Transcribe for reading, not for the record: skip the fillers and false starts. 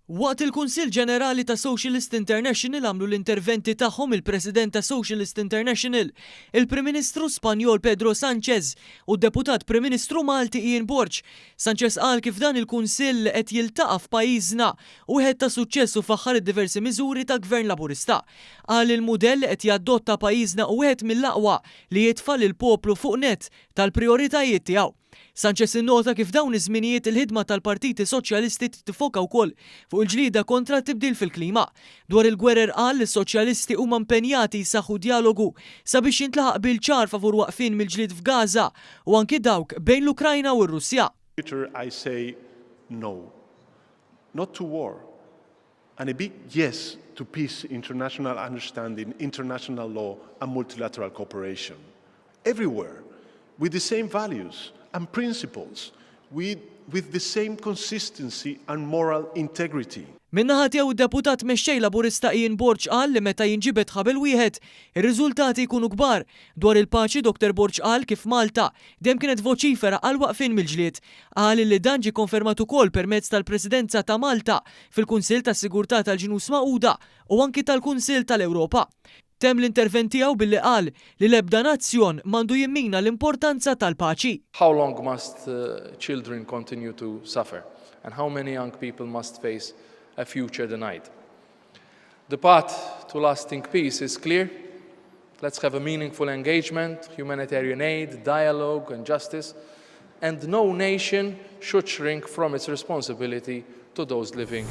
Waqt il-Kunsill Ġenerali ta' Socialist International għamlu l-interventi tagħhom il-President ta' Socialist International, il-Prim Ministru Spanjol Pedro Sanchez u d-Deputat Prim Ministru Malti Ian Borg. Sanchez qal kif dan il-Kunsill qed jiltaqa' f'pajjiżna hu wieħed ta' suċċess u faħħar id-diversi miżuri ta' Gvern Laburista. Qal li l-mudell li qed jaddotta pajjiżna hu wieħed mill-aqwa li jitfa' lill-poplu fuq nett tal-prijoritajiet tiegħu. Sanchez innota kif f'dawn iż-żminijiet il-ħidma tal-partiti soċjalisti trid tiffoka wkoll fuq il-ġlieda kontra t-tibdil fil-klima. Dwar il-gwerer qal li s-soċjalisti huma impenjati jsaħħu djalogu sabiex jintlaħaq qbil ċar favur waqfien mill-ġlied f'Gaza u anki dawk bejn l-Ukrajna u r-Russja. Future I say no. Not to war. And a big yes to peace, international understanding, international law and multilateral cooperation. Everywhere, with the same values and principles, with, with the same consistency and moral integrity. Min-naħa tiegħu d-Deputat Mexxej Laburista Ian Borg qal li meta jinġibed ħabel wieħed, ir-riżultati jkunu kbar. Dwar il-paċi Dr Borg qal kif Malta dejjem kienet voċifera għal waqfien mill-ġlied. Qal li dan ġie konfermat ukoll permezz tal-Presidenza ta' Malta fil-Kunsill tas-Sigurtà tal-Ġnus Magħquda u anki tal-Kunsill tal-Ewropa. Temm l-intervent tiegħu billi qal li l-ebda nazzjon m'għandu jimmina l-importanza tal-paċi. How long must children continue to suffer? And how many young people must face a future denied? The path to lasting peace is clear. Let's have a meaningful engagement, humanitarian aid, dialogue and justice. And no nation should shrink from its responsibility to those living